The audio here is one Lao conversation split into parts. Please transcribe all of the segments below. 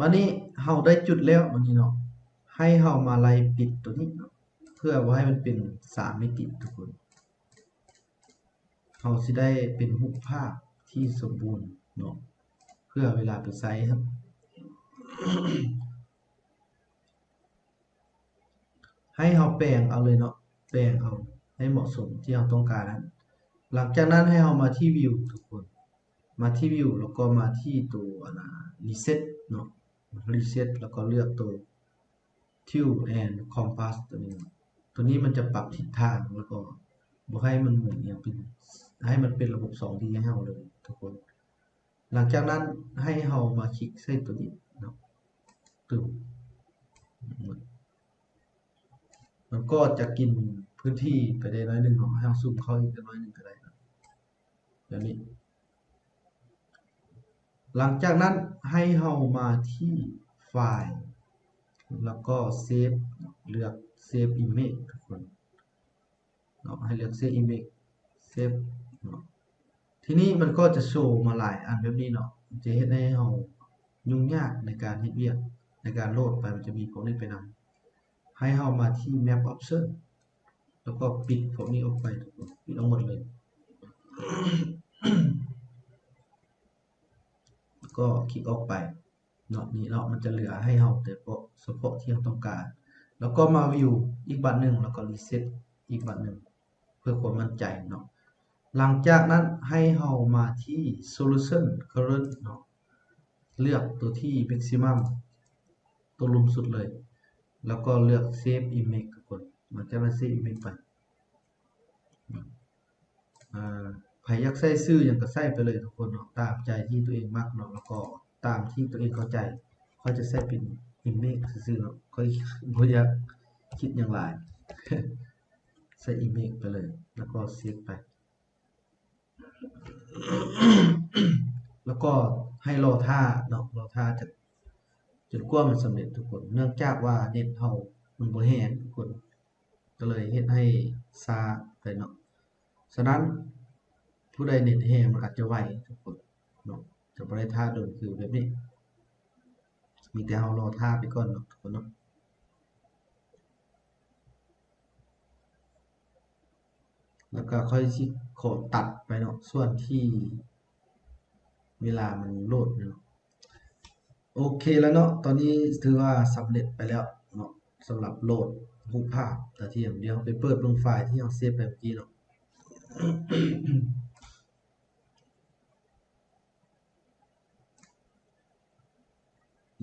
ຕອນນີ້ເຮົາໄດ້ຈຸດແລ້ວ ອັນນີ້ເນາະ ໃຫ້ເຮົາມາໄລ່ປິດໂຕນີ້ເນາະ ເພື່ອບໍ່ໃຫ້ມັນເປັນສາມມິຕິທຸກຄົນ. ເຮົາຊິໄດ້ເປັນຮູບພາບທີ່ສົມບູນເນາະ ເພື່ອເວລາໄປໃຊ້ ໃຫ້ເຮົາແປງເອົາເລີຍເນາະ ແປງເອົາໃຫ້ເໝາະສົມທີ່ເຮົາຕ້ອງການນັ້ນ. ຫຼັງຈາກນັ້ນໃຫ້ເຮົາມາທີ່ View ທຸກຄົນ ມາທີ່ View ແລ້ວກໍມາທີ່ໂຕ ອັນນ່າ Reset ເນາະ Reset ແລ້ວກໍເລືອກໂຕ Tilt and Compass ໂຕນີ້ເນາະ. ໂຕນີ້ມັນຈະປັບທິດທາງ ແລ້ວກໍບໍ່ໃຫ້ມັນໝູນອີ່ຫຍັງເປັນ ໃຫ້ມັນເປັນລະບົບສອງດີໃຫ້ເຮົາເລີຍທຸກຄົນ. ຫຼັງຈາກນັ້ນໃຫ້ເຮົາມາຄລິກໃສ່ໂຕນີ້ເນາະ ຕຶບ ມັນກໍຈະກິນພື້ນທີ່ໄປໄດ້ໜ້ອຍໜຶ່ງເນາະ ໃຫ້ເຮົາຊູມເຂົ້າອີກຈັກໜ້ອຍໜຶ່ງກໍໄດ້ເນາະ ແບບນີ້. ຫຼັງຈາກນັ້ນໃຫ້ເຮົາມາທີ່ File ແລ້ວກໍ Save ເລືອກ Save Image ທຸກຄົນເນາະ ໃຫ້ເລືອກ Save Image Save ເນາະ. ທີນີ້ມັນກໍຈະໂຊມາຫຼາຍອັນແບບນີ້ເນາະ ຈະເຮັດໃຫ້ເຮົາຫຍຸ້ງຍາກໃນການເຮັດວຽກ ໃນການໂຫຼດໄປ ມັນຈະມີພວກນີ້ໄປນຳ. ໃຫ້ເຮົາມາທີ່ Map Option ແລ້ວກໍປິດພວກນີ້ອອກໄປ ປິດອອກໝົດເລີຍ ແລ້ວກໍຄລິກອອກໄປເນາະ. ນີ້ເນາະ ມັນຈະເຫຼືອໃຫ້ເຮົາແຕ່ເພາະ ສະເພາະທີ່ເຮົາຕ້ອງການ ແລ້ວກໍມາ View ອີກບາດໜຶ່ງ ແລ້ວກໍ Reset ອີກບາດໜຶ່ງ ເພື່ອຄວາມໝັ້ນໃຈເນາະ. ຫຼັງຈາກນັ້ນໃຫ້ເຮົາມາທີ່ Solution Current ເນາະ ເລືອກໂຕທີ່ Maximum ໂຕລຸ່ມສຸດເລີຍ ແລ້ວກໍເລືອກ Save Image ທຸກຄົນ. ຫຼັງຈາກນັ້ນ Save Image ໄປ ອາ ໃຜຢາກໃສ່ຊື່ຫຍັງກໍໃສ່ໄປເລີຍທຸກຄົນເນາະ ຕາມໃຈທີ່ຕົວເອງມັກເນາະ ແລ້ວກໍຕາມທີ່ຕົວເອງເຂົ້າໃຈ. ຂ້ອຍຈະໃສ່ເປັນ Image ຊື່ໆເນາະ ຂ້ອຍບໍ່ຢາກຄິດຫຍັງຫຼາຍ ໃສ່ Image ໄປເລີຍ ແລ້ວກໍ Save ໄປ ແລ້ວກໍໃຫ້ລໍຖ້າເນາະ ລໍຖ້າຈະ ຈົນກວ່າມັນສຳເລັດທຸກຄົນ. ເນື່ອງຈາກວ່າເນັດເຮົາມັນບໍ່ແຮງທຸກຄົນ ກໍເລີຍເຮັດໃຫ້ຊ້າໄປເນາະ. ສະນັ້ນ ຜູ້ໃດເນັດແຮງມັນອາດຈະໄວທຸກຄົນເນາະ ຈະບໍ່ໄດ້ຖ້າດົນຄືແບບນີ້. ມີແຕ່ເຮົາລໍຖ້າໄປກ່ອນເນາະທຸກຄົນເນາະ. ແລ້ວກໍຂ້ອຍຊິຂໍຕັດໄປເນາະ ສ່ວນທີ່ເວລາມັນໂຫຼດເນາະ. ໂອເຄແລ້ວເນາະ ຕອນນີ້ຖືວ່າສຳເລັດໄປແລ້ວເນາະ ສຳລັບໂຫຼດຮູບພາບດາວທຽມ. ດຽວເຮົາໄປເປີດເບິ່ງໄຟລ໌ທີ່ເຮົາເຊບໄປເມື່ອກີ້ເນາະ.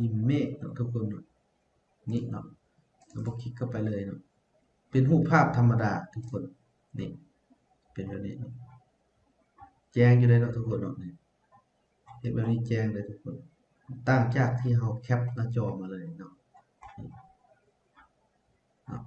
Image ເນາະທຸກຄົນເນາະ ນີ້ເນາະ ແລ້ວກໍຄລິກເຂົ້າໄປເລີຍເນາະ. ເປັນຮູບພາບທຳມະດາທຸກຄົນ ນີ້ ເປັນແບບນີ້ເນາະ ແຈ້ງຢູ່ເດ້ເນາະທຸກຄົນເນາະ. ນີ້ ເຮັດແບບນີ້ແຈ້ງເລີຍທຸກຄົນ ຕ່າງຈາກທີ່ເຮົາແຄັບໜ້າຈໍມາເລີຍເນາະ ນີ້ເນາະ.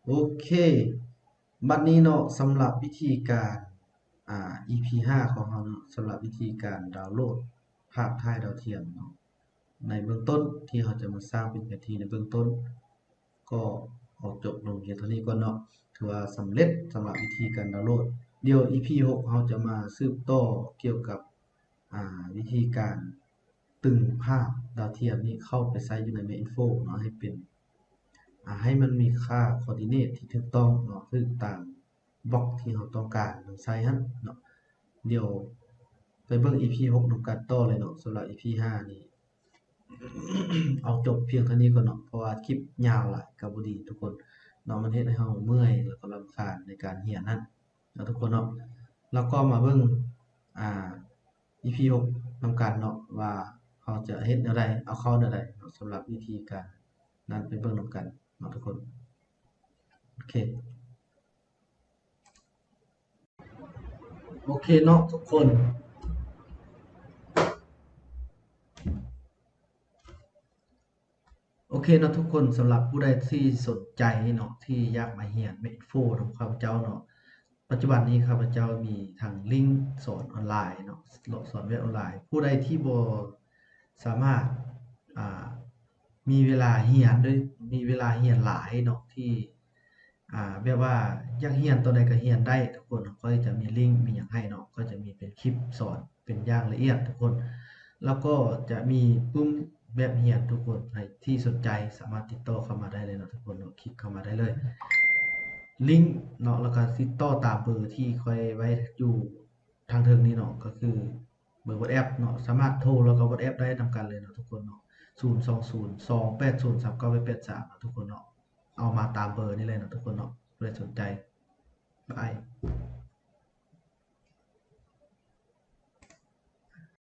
ໂອເຄ ບັດນີ້ເນາະ ສຳລັບວິທີການ ອ່າ ອີພີຫ້າຂອງເຮົາເນາະ ສຳລັບວິທີການດາວໂຫຼດພາບຖ່າຍດາວທຽມເນາະ ໃນເບື້ອງຕົ້ນທີ່ເຮົາຈະມາສ້າງເປັນແຜນທີ່ໃນເບື້ອງຕົ້ນ ກໍຂໍຈົບລົງພຽງເທົ່ານີ້ກ່ອນເນາະ. ຖືວ່າສຳເລັດສຳລັບວິທີການດາວໂຫຼດ. ດຽວອີພີຫົກເຮົາຈະມາສືບຕໍ່ກ່ຽວກັບ ອ່າ ວິທີການຕຶງພາບດາວທຽມນີ້ເຂົ້າໄປໃຊ້ຢູ່ໃນ Map Info ເນາະ ໃຫ້ເປັນ ອ່າ ໃຫ້ມັນມີຄ່າ coordinate ທີ່ຖືກຕ້ອງເນາະ ຖືກຕາມ block ທີ່ເຮົາຕ້ອງການນຳໃຊ້ຫັ້ນເນາະ. ດຽວໄປເບິ່ງອີພີຫົກນຳກັນຕໍ່ເລີຍເນາະ. ສຳລັບອີພີຫ້ານີ້ ເອົາຈົບພຽງເທົ່ານີ້ກ່ອນເນາະ ເພາະວ່າຄລິບຍາວຫຼາຍກໍບໍ່ດີທຸກຄົນເນາະ ມັນເຮັດໃຫ້ເຮົາເມື່ອຍ ແລ້ວກໍລຳຄານໃນການຮຽນຫັ້ນເນາະທຸກຄົນເນາະ. ແລ້ວກໍມາເບິ່ງ ອ່າ ອີພີຫົກນຳກັນເນາະ ວ່າເຮົາຈະເຮັດແນວໃດ ເອົາເຂົ້າແນວໃດເນາະ ສຳລັບວິທີການນັ້ນໄປເບິ່ງນຳກັນເນາະທຸກຄົນ. ໂອເຄ ໂອເຄເນາະທຸກຄົນ ໂອເຄເນາະທຸກຄົນ ສຳລັບຜູ້ໃດທີ່ສົນໃຈເນາະ ທີ່ຢາກມາຮຽນ Map Info ນຳຂ້າພະເຈົ້າເນາະ ປັດຈຸບັນນີ້ຂ້າພະເຈົ້າມີທັງລິ້ງສອນອອນລາຍເນາະ ສອນແບບອອນລາຍ. ຜູ້ໃດທີ່ບໍ່ສາມາດ ອ່າ ມີເວລາຮຽນເດ້ ມີເວລາຮຽນຫຼາຍເນາະ ທີ່ ອ່າ ແບບວ່າຢາກຮຽນຕົວໃດກໍຮຽນໄດ້ທຸກຄົນ. ຂ້ອຍຈະມີລິ້ງມີຫຍັງໃຫ້ເນາະ ກໍຈະມີເປັນຄລິບສອນເປັນຢ່າງລະອຽດທຸກຄົນ. ແລ້ວກໍຈະມີປຶ້ມແບບຮຽນທຸກຄົນ ໃຜທີ່ສົນໃຈສາມາດຕິດຕໍ່ເຂົ້າມາໄດ້ເລີຍເນາະທຸກຄົນເນາະ ຄລິກເຂົ້າມາໄດ້ເລີຍ. ລິ້ງເນາະ ແລ້ວກໍຕິດຕໍ່ຕາມເບີທີ່ຂ້ອຍໄວ້ຢູ່ທາງເທິງນີ້ເນາະ ກໍຄືເບີ WhatsApp ເນາະ ສາມາດໂທ ແລ້ວກໍ WhatsApp ໄດ້ນຳກັນເລີຍເນາະທຸກຄົນເນາະ ສູນສອງສູນ ສອງແປດສູນ ສາມເກົ້າແປດສາມເນາະທຸກຄົນເນາະ. ເອົາມາຕາມເບີນີ້ເລີຍເນາະທຸກຄົນເນາະ ຜູ້ໃດສົນໃຈ. ບາຍ.